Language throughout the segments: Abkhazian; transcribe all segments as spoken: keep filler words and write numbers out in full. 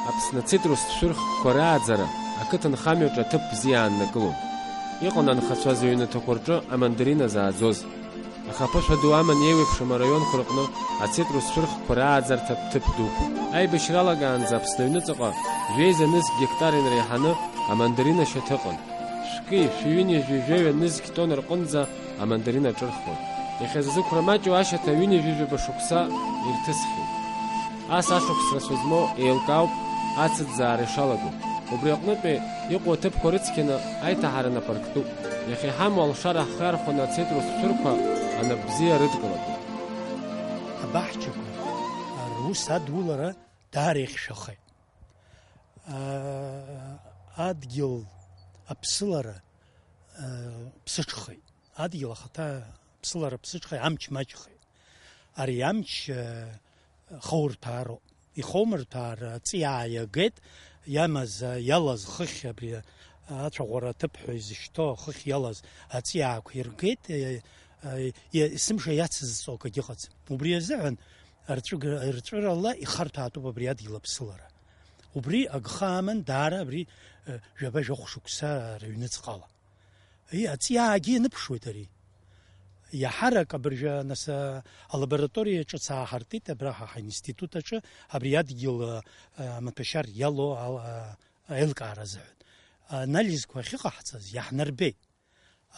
Аԥсны ацитрустә шәырхқәа рааӡара ақыҭанхамҩаҿы аҭыԥ бзиа ааннакылон. Иҟан анхацәа зыҩнаҭақәа рҿы амандарина зааӡоз. Аха аԥышәа ду аман еиуеиԥшым араионқәа рҟны ацитрус шәырхқәа рааӡарҭатә ҭыԥ дуқәа. Аибашьра алагаанӡа Аԥсны аҩныҵҟа жәеиза нызқь гектар инареиҳаны амандарина шьаҭа ыҟан. Шәки, шәи ҩынҩажәи жәаҩа нызқь тонна рҟынӡа амандарина аҿырхуан. Иахьазы зықәра маҷу ашьаҭа ҩынҩажәи жәаба шықәса ирҭысхьеит. Ас ашықәс рацәа змоу еилкаауп ацыӡаара ишалаго. Убри аҟнытәи иҟоу аҭыԥқәа рыцқьаны аиҭаҳара нап арктәуп. Иахьа иҳамоу алшара ҳхы иархәаны ацитрус шәырқәа анап бзиа рыдкылатәуп. Абаҳчақәа рус адулара даара ихьшәахеит. Адгьыл аԥсылара ԥсыҽхеит. Адгьыл ахаҭа ԥсылара ԥсыҽхеит, амч маҷхеит. Ари амч, э, хоурҭәаароуп. Ихоумырҭәаар, аҵиаа иагеит, иамаз, э, иалаз хыхь абри, э, ацәаӷәара аҭыԥ ҳәа изышьҭоу ахыхь иалаз аҵиаақәа иргеит, э, э, е-, есымша иацызҵо акгьы ыҟаӡам. Убри азыҳәан рҵәыгра-, рҵәырала ихарҭәаатәуп абри адгьыл аԥсылара. Убри агха аман даара абри, э, жәаба-жәохә шықәса рыҩныҵҟала. Аҵиаагьы ианыԥшуеит ари. Иаҳарак абыржәы, нас, а, алабораториа ҿыц ааҳартит абра ҳа ҳаинститут аҿы, абри адгьыл, а, амаҭәашьар иалоу ал-, а, аилкаара азыҳәан. Анализқәа ахьыҟаҳҵаз иаҳнарбеит.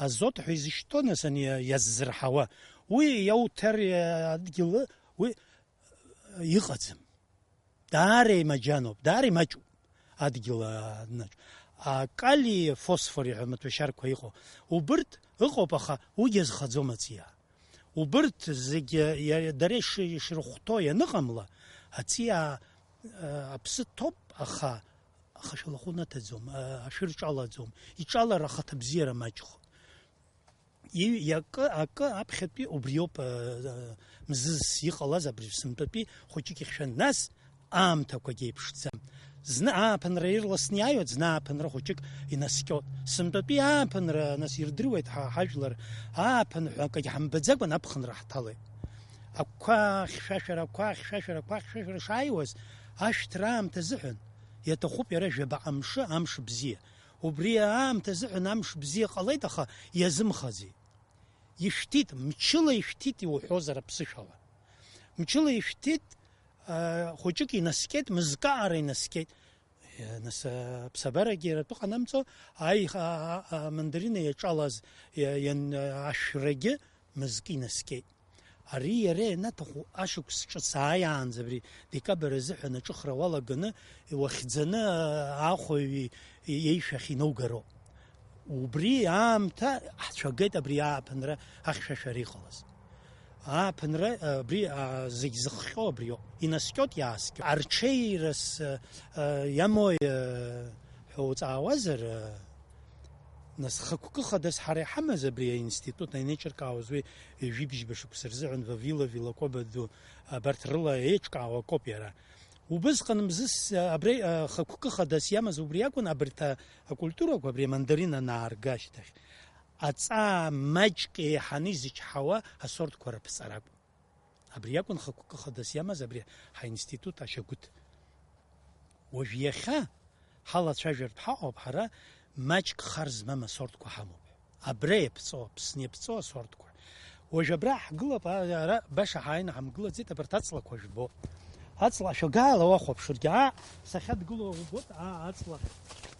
Азот ҳәа изышьҭоу, нас, ани иаззырҳауа, уи иауҭар, а, адгьыл, уи, а, иҟаӡам. Даара имаџьаноуп, даара имаҷуп адгьыл анаҿ. Акалии фосфори ҳәа амаҭәашьарқәа иҟоу. Убырҭ ыҟоуп, аха уигьы азхаӡом аҵиаа. Убырҭ зегьы иа-, дара иши-, ишрыхәҭоу ианыҟамла, аҵиаа, э, аԥсы ҭоуп, аха, аха шәалахәы наҭаӡом, э, ашәыр ҿалаӡом, иҿалар ахаҭабзиара маҷхоит. И-, иакы, акы аԥхьатәи убриоуп, э, э, мзызс иҟалаз абри сынтәатәи хәыҷык ихьшәан. Нас аамҭақәагьы еиԥшӡам. Зны ааԥынра ирласны иааиуеит, зны ааԥынра хәыҷык инаскьоит. Сынтәатәи ааԥынра, нас, ирдыруеит ҳа ҳажәлар, ааԥын ҳәа акагь ҳамбаӡакәан аԥхынра ҳҭалеит. Ақәа хьшәашәара, ақәа хьшәашәара, ақәа хьшәашәара шааиуаз, ашәҭра аамҭа азыҳәан, иаҭахуп иара жәаба амшы, амш бзиа. Убри аамҭа азыҳәан амш бзиа ҟалеит, аха иазымхаӡеит. Ишәҭит, мчыла ишәҭит иуҳәозар аԥсышәала. Мчыла ишәҭит, а, хәыҷык инаскьеит, мызкы аара инаскьеит. Е, нас, а, аԥсабарагьы иара атәы ҟанамҵо, аи-, а, а, а, амандарина иаҿалаз, иа-, иан-, ашәрагьы мызкы инаскьеит. Ари иара ианаҭаху ашықәс ҿыц ааиаанӡа абри декабр азыҳәан аҿыхра уалаганы иуахьӡаны аахәаҩ иеишәахь инаугароуп. Убри аамҭа ҳцәагеит абри ааԥынра ахьшәашәара иҟалаз. Ааԥынра, абри, а, зегь зыхҟьо абриоуп. Инаскьоит, иааскьоит. Арҽеирас, а, а, иамои, а, ҳәа уҵаауазар, а, нас хықәкы хадас ҳара иҳамаз абри аинститут аинеиҿыркаауаз уи ҩажәибжьба шықәса рзыҳәан Вавилов илакәыба ду абарҭ рыла еиҿкаауа акоуп иара. Убысҟан мзызс, абри, а, хықәкы хадас иамаз убри акәын, абарҭ а-, акультурақәа абри амандарин анаарга ашьҭахь, аҵаа маҷк еиҳаны изычҳауа асортқәа раԥҵаракәын. Абри акәын хықәкы хадас иамаз абри ҳаинститут ашьагәыҭ. Уажә иахьа ҳалацәажәартә ҳаҟоуп, ҳара маҷк хар змам асортқәа ҳамоуп. Абра иаԥҵоу, Аԥсны иаԥҵоу асортқәа. Уажә абра ҳгылап, а-, ара баша ҳааины ҳамгылаӡеит, абарҭ аҵлақәа жәбо. Аҵла ашәагаала уахәаԥшыргьы, аа, сахьадгылоу убоит, аа, аҵла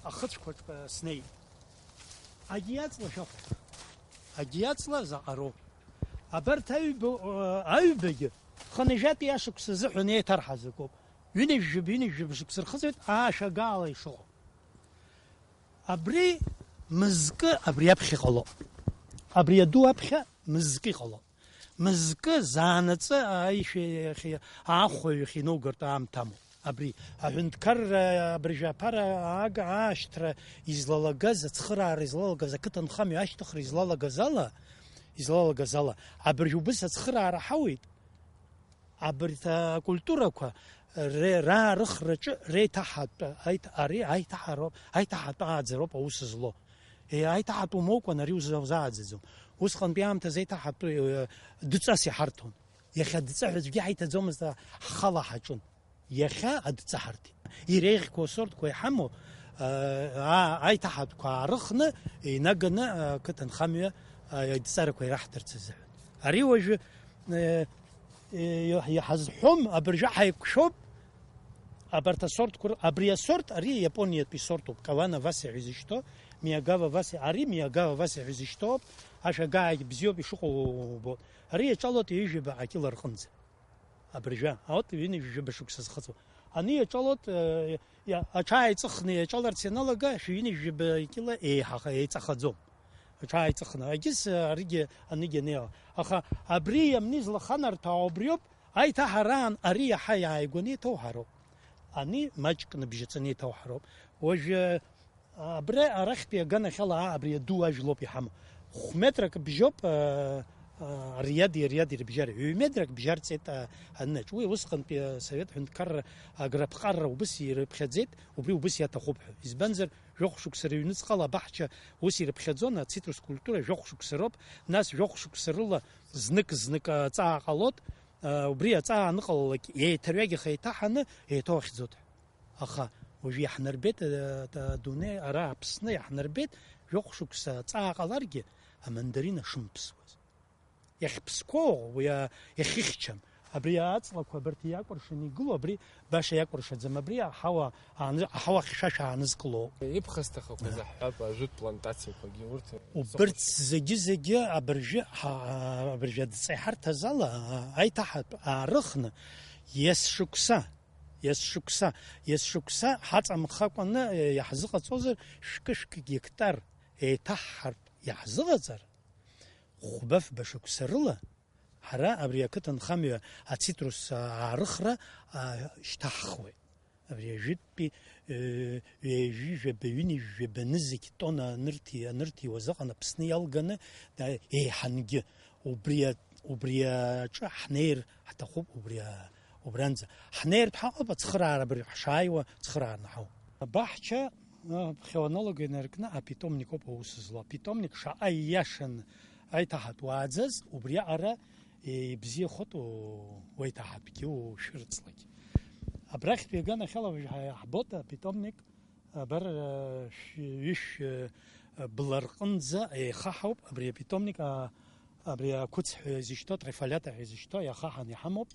ахыцәқәаҿ, а, снеит. Агьи аҵла шәахәаԥш. Агьи аҵла заҟароу. Абарҭ аҩба, а, аҩбагьы хынҩажәатәи ашықәс азыҳәан еиҭарҳаз акоуп. Ҩынҩажәижәаба, ҩынҩажәижәаба шықәса рхыҵуеит, аа, ашәагаала ишыҟоу. Абри мызкы абри аԥхьа иҟало. Абри аду аԥхьа мызкы иҟало. Мызкы заанаҵы аишәа иахьа аахәаҩ иахьа иноугартә аамҭа амоуп. Абри аҳәынҭқарра абыржәы аԥара аага аашьҭра излалагаз, ацхыраара излалагаз, ақыҭанхамҩа ашьҭыхра излалагаз ала, излалагаз ала, абыржәы убыс ацхыраара ҳауеит. Абарҭ акультурақәа ре-, раарыхраҿы реиҭаҳатә аиҭ-, ари аиҭаҳароуп, аиҭаҳатә ааӡароуп аус злоу. Е, аиҭаҳатә умоукәан, ари уза-, узааӡаӡом. Усҟантәи аамҭазы аиҭаҳатә, е, дҵас иҳарҭон. Иахьа адҵа ҳәа аӡәгьы ҳаиҭаӡомызт, ҳхала ҳаҿын. Иахьа адҵа ҳарҭеит. Иреиӷьқәоу асортқәа иҳамоу, аа, аиҭаҳатәқәа аарыхны, инаганы ақыҭанхамҩа аидҵарақәа ираҳҭарц азыҳәан. Ари уажәы, э, э, иаҳазҳәом, абыржәы ҳаиқәшәоуп, абарҭ асортқәа ры-, абри асорт, ари Иапониатәи сортуп, Кавана Вася ҳәа изышьҭоу, Миагава Вася, ари Миагава Вася ҳәа изышьҭоуп, ашәагаагь бзиоуп, ишыҟоу убоит. Ари иаҿалоит ҩажәаба акила рҟынӡа. Абыржәы, аот, ҩынҩажәаба шықәса зхыҵуа. Ани иаҿалоит, э, иа-, аҽааиҵыхны иаҿаларц ианалага, шәи ҩынҩажәаба кила еиҳаха-, еиҵахаӡом. Аҽааиҵыхны. Агьыс, э, аригьы, анигьы анеиуа. Аха абри иамни злаханарҭәаау убриоуп, аиҭаҳараан ари иаҳа иааигәаны иҭоуҳароуп. Ани маҷк ныбжьаҵаны иҭоуҳароуп. Уажәы, Абри арахьтәи аганахьала аа, абри аду ажәлоуп иҳамоу. Хә-метрак бжьоуп, аа, аа, ариади ариади рыбжьара. Ҩ-метрак бжьарҵеит, аа, анынаҿ. Уи усҟантәи асовет ҳәынҭқарра аграпҟарра убыс ирыԥхьаӡеит, убри убыс иаҭахуп ҳәа. Избанзар, жәохә шықәса рыҩныҵҟала абаҳча ус ирыԥхьаӡон, ацитрус культура жәохә шықәса роуп, нас жәохә шықәса рыла знык-знык аҵаа ҟалот, аа, убри аҵаа аныҟалалак еиҭаҩагьых еиҭаҳаны еиҭоухьӡот ҳәа. Аха уажә иаҳнарбеит, э, адунеи, ара Аԥсны иаҳнарбеит, жәохә шықәса ҵаа ҟаларгьы, амандарина шымԥсуаз. Иахьԥсқәоу, уи, а, иахьыхьчам. Абри аҵлақәа абарҭ иакәыршаны игылоу, абри баша иакәыршаӡам, абри аҳауа ааны-, аҳауа хьшәашәа аанызкылоуп. Иԥхасҭахақәаз аҳҳәап, ажәытә плантациақәагьы урҭ. Убырҭ зегьы-зегьы абыржәы, ҳа-, абыржәы адҵаиҳарҭаз ала, а, аиҭаҳатә аарыхны, есшықәса, Есшықәса, есшықәса ҳаҵамхакәаны, е, иаҳзыҟаҵозар, шәкы-шәкы гектар еиҭаҳҳартә иаҳзыҟаҵар, хәба-фба шықәса рыла ҳара абри ақыҭанхамҩа ацитрус аарыхра, а, шьҭаҳхуеит. Абри ажәытәтәи, е, ҩажәи жәаба, ҩынҩажәи жәаба нызқь тонна анырҭи-, анырҭиуаз ыҟан Аԥсны иалганы, да, еиҳангьы. Убри а-, убри аҿы ҳнеир ҳҭахуп, убри а-, убранӡа. Ҳнеиртә ҳаҟоуп, ацхыраара абыржә ҳшааиуа, цхыраара наҳауп. Абаҳча, а, ԥхьа уаналага инаркны апитомник ауп аус злоу. Апитомник шаҟа ииашаны аиҭаҳатә уааӡаз, убриаҟара, е, ибзиахоит у-, уеиҭаҳатәгьы ушәырҵлак. Абрахьтәи аганахьала уажә ҳа-, ҳбоит апитомник, Абар, э, шә-, ҩышә, э, бла рҟынӡа еихаҳауп абри апитомник, а, абри ақәыцҳәа изышьҭоу, трифолиата ҳәа изышьҭоу иахаҳан иҳамоуп.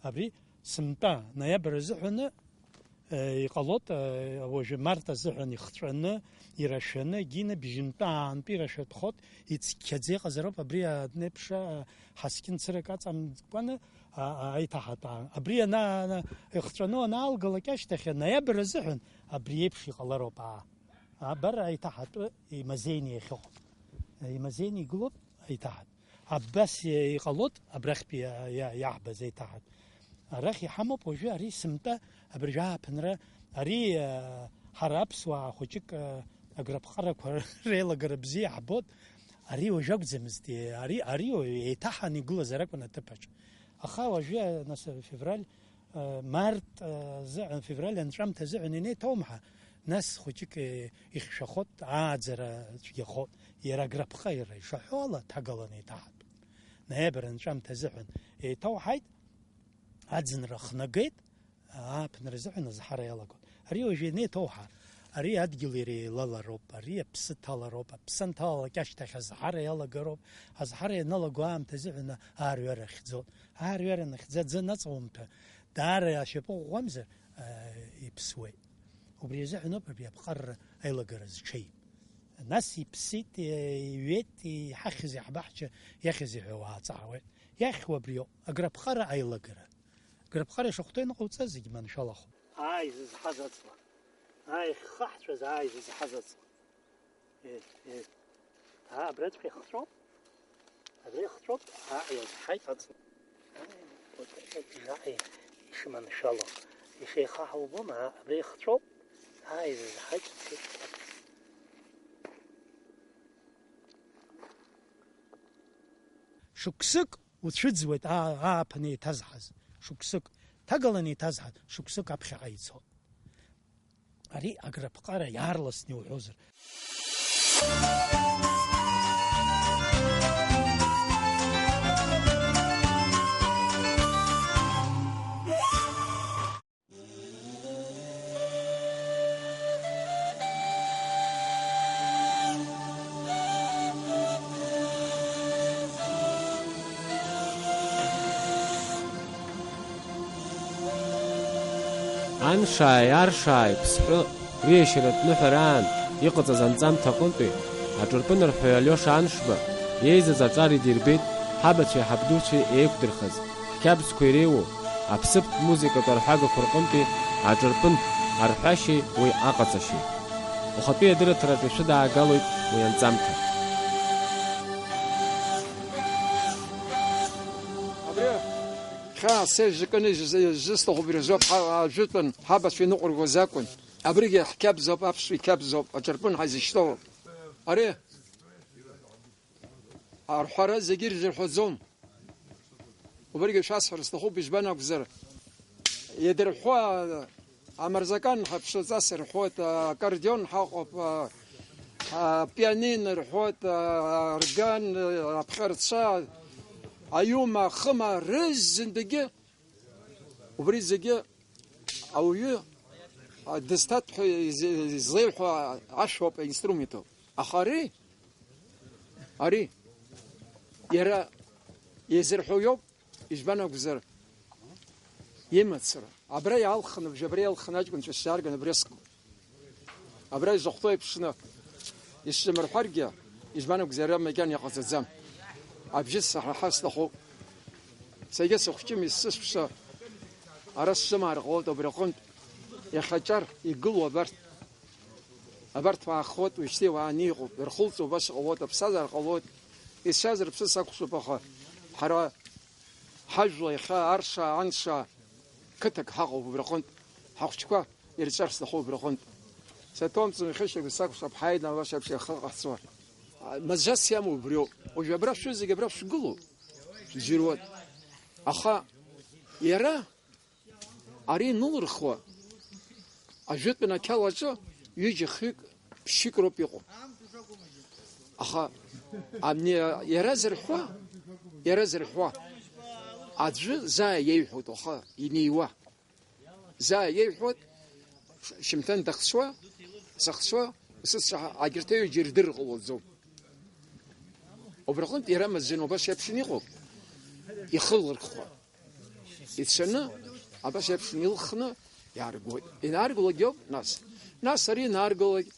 Абри сынтәа ноиабр азыҳәаны, э, иҟалоит, э, уажәы март азыҳәан ихҵәаны, ирашәаны, егьины бжьынтәа аантәи ирашәатәхоит, ицқьаӡа иҟазароуп абри адунеи ԥша, э, ҳаскьын цырак аҵамкәаны, а, а, аиҭаҳатә аан. Абри ана-, ана-, ихҵәаны анаалгалак ашьҭахь, ноиабр азыҳәан абри еиԥш иҟалароуп, аа. Абар аиҭаҳатәы имазеины иахьыҟоу. Имазеины игылоуп аиҭаҳатә. Абас иҟалоит абрахьтәи иа-, иа-, иаҳбаз аиҭаҳатә. Арахь иҳамоуп уажәы ари сынтәа абыржәы ааԥынра, ари, а, ҳара аԥсуаа хәыҷык, а, аграпҟарақәа реилагара бзиа иаҳбоит. Ари уажәы акәӡамызт, ари, ари еиҭаҳан игылазар акәын аҭыԥаҿ. Аха уажәы, нас, февраль, э, март, э, азыҳәан, февраль анҵәамҭа азыҳәан инеиҭаумҳа, нас хәыҷык, э, ихьшәахоит, ааӡара цәгьахоит, иара аграпҟа иара ишаҳәо ала, ҭагалан еиҭаҳатәуп. Ноиабр анҵәамҭа азыҳәан еиҭауҳаит, аӡынра хнагеит, ааԥынра азыҳәан азҳара иалагоит. Ари уажә ианеиҭоуҳа, ари адгьыл иара еилалароуп, ари аԥсы ҭалароуп, аԥсы анҭалалак ашьҭахь азҳара иалагароуп, азҳара ианалаго аамҭа азыҳәан аарҩара ахьӡоит. Аарҩара нахьӡа аӡы анаҵаумҭәа, даара ашьапы ӷәӷәамзар, аа, иԥсуеит. Убри азыҳәаноуп абри аԥҟарра аилагара зҽеим. Нас иԥсит, иҩеит, иҳахьзи ҳбаҳча иахьзи ҳәа уааҵаауеит. Иахьуа абриоуп, аграпҟара аилагара. Аграпҟара ишахәҭоу ианыҟауҵа зегь маншәалахо. Ааи, зызҳаз аҵла. Ааи, ххаҳцәаз, ааи, зызҳаз аҵла. Е, е. Аа, абраҵәҟьа ихҵәоуп. Абра ихҵәоуп. Аа, иазҳаит аҵла. Ааи, ишыманшәало. Ишеихаҳау убома, аа, абра ихҵәоуп. Ааи, зызҳаит, ицеит. Шықәсык уцәыӡуеит, аа, ааԥын еиҭазҳаз. Шықәсык. Ҭагалан еиҭазҳаз. Шықәсык аԥхьаҟа ицо. Ари аграпҟара иаарласны иуҳәозар. Аншааи аршааи ԥсҳәы риашьаратә ныҳәараан иҟаҵаз анҵамҭа аҟынтәи аҿырпын арҳәаҩ Алиоша Аншба иеизаз аҿар идирбеит ҳабацәеи ҳабдуцәеи еиқәдырхаз, ҳқьабзқәа иреиуоу аԥсыԥтә музыкатә арҳәагақәа рҟынтәи аҿырпын арҳәашьеи уи аҟаҵашьеи. Ухатәы иадырраҭараҿы ишәыдаагалоит уи анҵамҭа. Абри хьаа сеижаканы изысҭахуп, ирызоуп ажәытәан ҳабацәа иныҟәыргоз акәын. Абригьы ҳқьабзоуп, аԥсуа иқьабзоуп, аҿырпын ҳазышьҭоуп. Ари арҳәара зегьы ирзырҳәаӡом. Убригьы шәасҳәар сҭахуп, избан акәзар, иадырҳәуа амарзакан ҳаԥшаҵас ирҳәоит, аккордеон ҳаҟоуп, а, апианино ирҳәоит, а, орган, аԥҟарцәа, аиума, ахыма, рызынтәгьы убри зегьы ауаҩы, а, дызҭаҭәҳәа из-, излеиҳәо ашәоуп, аинструментуп. Аха ари, ари, иара изырҳәо иоуп, избан акәзар, имацара. Абра иаалхны, абра иалхны аҷкәынцәа сзаарган, абри ас-, абра изыхәҭоу еиԥшны исзымырҳәаргьы, избан акәзар, ара макьана иҟаҵаӡам. Абжьы саҳаҳар сҭахуп. Саргьы сыхәҷым, исзысҳәша, ара сзымаар ҟалоит убри аҟынтә. Иахьа аҿар игылоу абарҭ. Абарҭ уаахоит, уажәшьҭа уааны иҟоуп, ирхылҵуа убас иҟалоит, аԥсҭазаара ҟалоит, ицәаз рыԥсы сакәшоуп, аха ҳара ҳажәла иахьа арша, анша, қыҭак ҳаҟоуп убри аҟынтә, ҳахәҷқәа ирҵәар сҭахуп убри аҟынтә. Саҭоумҵан, иахьа шьоук сакәшап, ҳааины алашьа аԥшьа ахы ҟаҳҵо. Маӡас иамоу убриоуп. Уажә абра шәҩызагь абра шәгылоуп, шәзируеит. Аха иара ари анылырхуа, ажәытәан ақьала аҿы ҩыџьа хҩык, ԥшьҩык роуп иҟоу. Аха абни иара зырҳәуа, иара зырҳәуа аӡәы заа иеиҳәоит, уаха инеиуа. Заа иеиҳәоит, шьымҭан дахцәуа, сахцәуа, сыццаҳа, агьырҭ аҩыџьа ирдырыр ҟалаӡом. Убри аҟынтә иара маӡаны убас иаԥшын иҟоуп, ихы лырхуа. Ицаны, абас иаԥшын илхны иааргоит. Инаарголагь ауп, нас. Нас ари инаарголагь,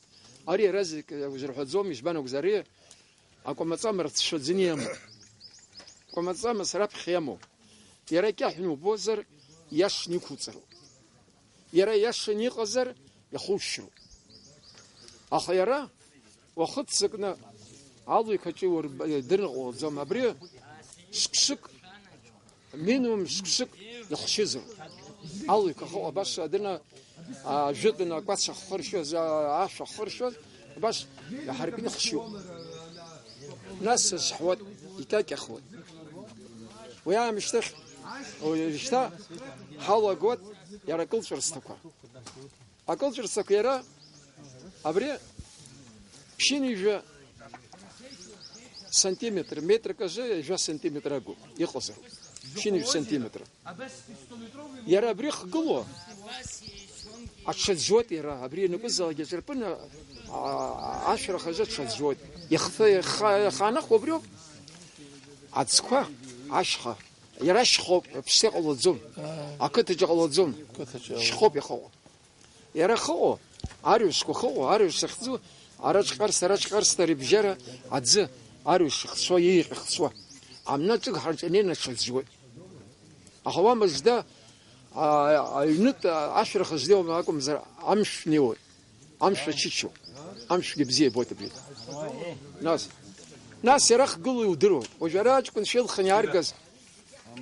ари иаразнак узырҳәаӡом, избан акәзар, ари акәамаҵама рацәаӡаны иамоуп. Кәамаҵамас раԥхьа иамоуп. Иара икьаҳәны убозар, иашаны иқәуҵароуп. Иара иашаны иҟазар, иахушьроуп. Аха иара уахыццакны алҩқаҿы иурб-, идырныҟәалаӡом. Абри шықәсык, минимум шықәсык ихшьызароуп. Алҩқәа хыҟоуп, абас адырны, а, жәытәны акәац ахыршәыз, а, ашә ахыршәыз, абас иаҳаракны ихшьуп. Нас сызҳуеит, икьакьахуеит. Уи аамышьҭахь, уажәшьҭа ҳалагоит иара акылҵәарсҭақәа. Акылҵәарсҭақәа иара абри ԥшьынҩажәа сантиметр, метрак азы ҩажәа сантиметр агуп, иҟазароуп. Ԥшьынҩажәа сантиметр. Иара абри ихгылоу аҽаӡәӡәоит иара, абри ианакәызаалак аҿырпын, а, ашәарах азы аҽаӡәӡәоит. Ихы-, иха-, ихаанахуа абриоуп. Аӡқәа, ашьха, иара ашьхоуп, аԥсҭа иҟалаӡом. Ақыҭаҿы ҟалаӡом. Қыҭаҿы ала. Шьхоуп иахыҟоу. Иара хыҟоу, арҩашқәа хыҟоу, арҩаш захьӡу, араҿ ҟарс, араҿ ҟарс, рыбжьара аӡы, арҩаш ихцәуа, ииҟьа ихцәуа. Амна ҿык ҳарҿанеины аҽаӡәӡәуеит. Аха уа мыжда, а, аҩнытә ашәарах злеиуам акәымзар, амшә неиуеит. Амшә ачычоуп. Амшәгьы бзиа ибоит абри. Нас, нас иара хгылоу иудыруеит. Уажә ара аҷкәынцәа илхын иааргаз,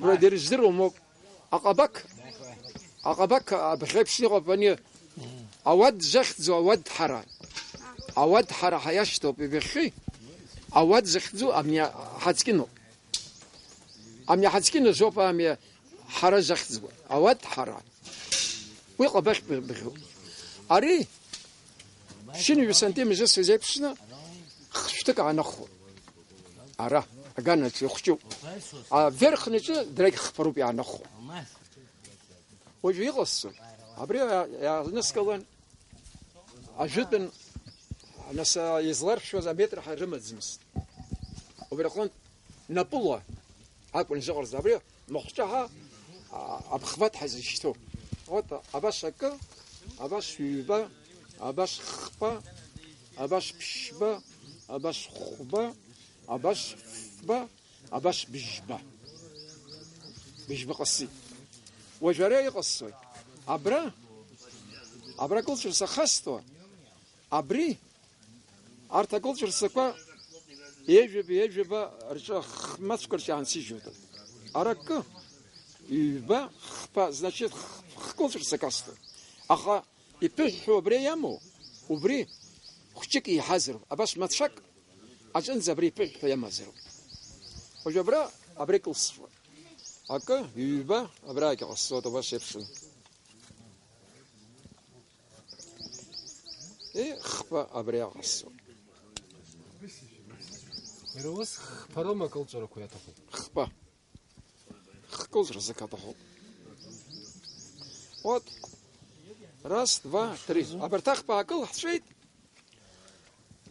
уара дара издыруам ауп. Аҟабақ, аҟабақ абӷьы еиԥш иҟоуп ани, ауад захьӡу ауадҳара. Ауадҳара ҳәа иашьҭоуп ибыхьи, ауад захьӡу амни ҳацкьыноуп. Амни ҳацкьынозоуп амни ҳара захьӡуа. Ауадҳара. Уи ҟабақь быхьуп. Ари, шьынҩажәа сантиметр зысыз еиԥшны, хшәҭык аанахуа. Ара, аганаҿы ихәҷуп. Аверхнаҿы дара хԥароуп иаанахуа. Уажәы иҟасҵо, абри иааныскылан, ажәытәан, нас, изларшәуаз аметр ҳәа рымаӡамызт. Убри аҟынтә напыла акәын изыҟарҵаз. Абри махәҿаҳа, а, абӷбаҭ ҳазышьҭоу. Вот, абас акы, абас ҩба, абас хԥа, абас ԥшьба, абас хәба, абас фба, абас бжьба. Бжьба ҟасҵеит. Уажә ара иҟасҵои? Абра, абра кылҵәар сахасҵо, абри, арҭ акылҵәар сақәа ҩажәаба, ҩажәаба рҿы хмацәқәа рҿы иаансыжьуеит. Ара акы, ҩба, хԥа, значит, х-, хкылҵәар сакасҭоит. Аха иԥыҳәҳәо абри иамоу, убри хәҷык еиҳазароуп. Абас мацәак аҿынӡа абри иԥыҳәҳәо иамазароуп. Уажә абра абри кылсуа. Акы, ҩба, абрагьы ҟасҵоит, убас еиԥшын. Е, хԥа абри аҟасҵоит. Иара ус хԥароума акылҵәарақәа иаҭаху? Хԥа. Хкылҵәара зак аҭахуп. Вот. Раз, два, три. Абарҭ ахԥа аакылҳҵәеит.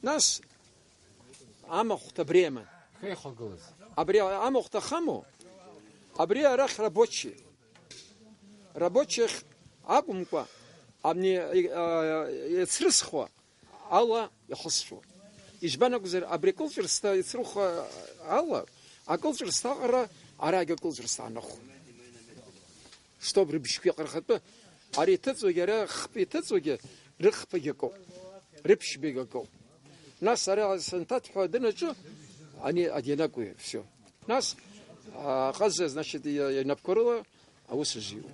Нас амахәҭа абри аман. Шеихагылаз. Абри амахәҭа ахамоу? Абри арахь рабочий. Рабочий ахь акәымкәа, абни, а, иацрысхуа ала ихысшәу. Избан акәзар, абри акылҵәарсҭа ицрыхо ала, акылҵәарсҭа аҟара арагь акылҵәарсҭа аныху. Чтоб рыбжьқәа иҟарахатәы, ари иҭыҵуагьы, ара хԥа иҭыҵуагьы, рыхԥагь акоуп, рыԥшьбагь акоуп. Нас ара санҭаҭәҳәа данаҿы, ани одинаковые, всё. Нас, а, аҟаза, значит, и-, инапқәа рыла аус азиуп.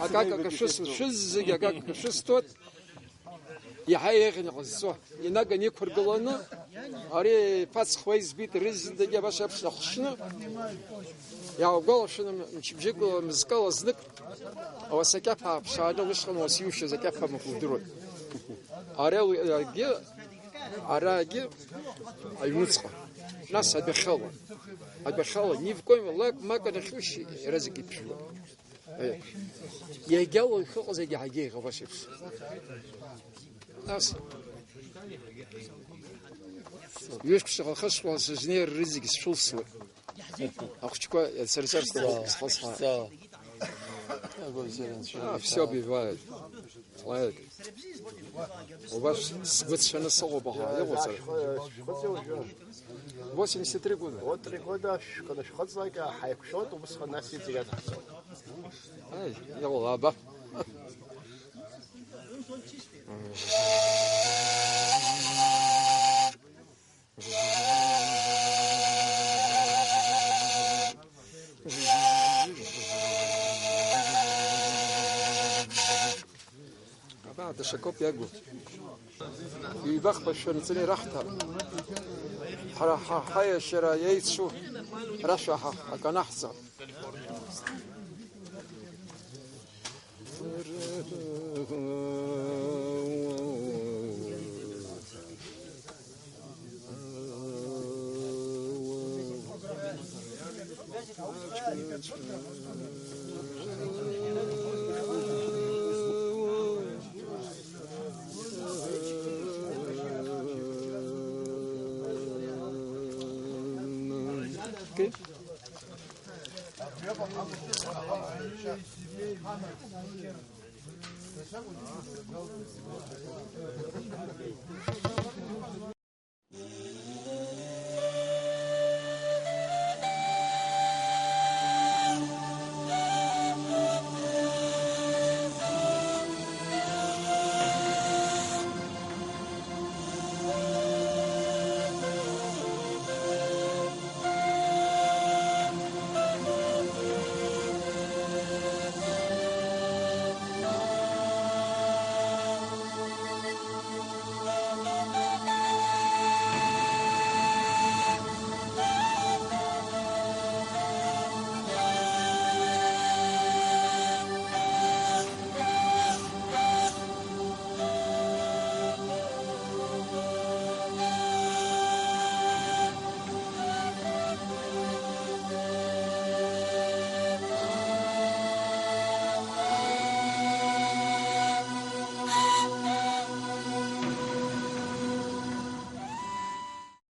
Акака шәыс-, шәызегьы акака шәысҭоит. Иаҳа еиӷьны иҟазҵо, инаганы иқәыргыланы, ари ԥацха уа избеит, рызегьы абас еиԥш нахьхьны, иааугәалашәаны, мчыбжьык, мызкала знык, ауаса акьаԥ ааԥшааны, усҟан уаса иушьыз акьаԥ амаку удыруеит. Арагьы, арагьы аҩнуҵҟа, нас адәахьала, адәахьала, ни в коем, лак, мак анахьушьа, иаразнак иԥжәо. Иагьа уаҩ шыҟаз иагьа ҳагьеиӷьуп ус еиԥш. Нас, ҩышықәса хышықәса сызнеир рызегь сшәылсуеит. Ахәыҷқәа сара сарсҭахуп, схысҳа. А, всё бывает. Лаик. Убас сгәы ҭшәаны сыҟоуп, аха иҟоуҵар. Восемьдесят три года. Вот три года шәканы шәхыҵлак, ҳаиқәшәоит, убысҟан нас иҵегь адҳәаҵәҟьоит. Ай, иҟоу аба. Абаа, даҽакоуп иагу. Ҩба-хԥа шәанҵаны ираҳҭап. Ҳара ҳа-, ҳаиашьара иеицу рашәа ҳа-, аканаҳҵап.